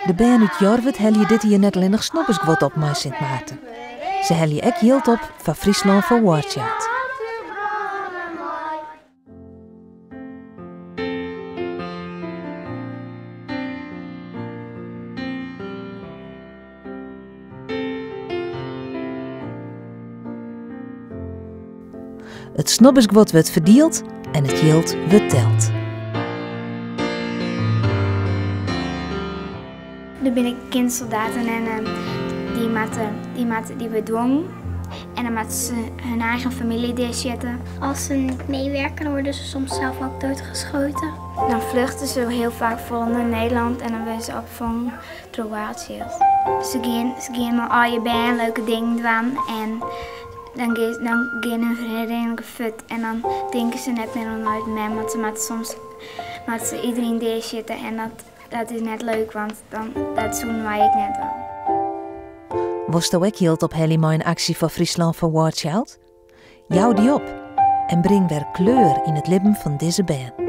De bern út Jorwert helje dit jier net allinnich snobbersguod op mei Sint Maarten. Se helje ek jild op foar Fryslân foar War Child. It snobbersguod wurdt ferdield en it jild wurdt teld. Der binne kindsoldaten en dy moatte, dy moatte, dy wurde dwongen en dan moatte se hun eigen famylje deasjitte. Als ze niet meewerken, dan worden ze soms zelf ook doodgeschoten. Dan vluchten ze heel vaak vol naar Nederland en dan worden ze opfongen troch War Child. Se gean, se gean mei al je bern leuke dingen dwaan en dan gean, dan gean hun herinneringen fuort en dan tinke se net mear oan heit en mem, want se moatte soms moatte se iedereen deasjitte en dat, dat is net leuk, want dan, dat soenen wy ek net dwaan. Wolsto ek jild ophelje mei in aksje foar Fryslân foar War Child? Jou dy op en bring wer kleur yn it libben fan dizze bern.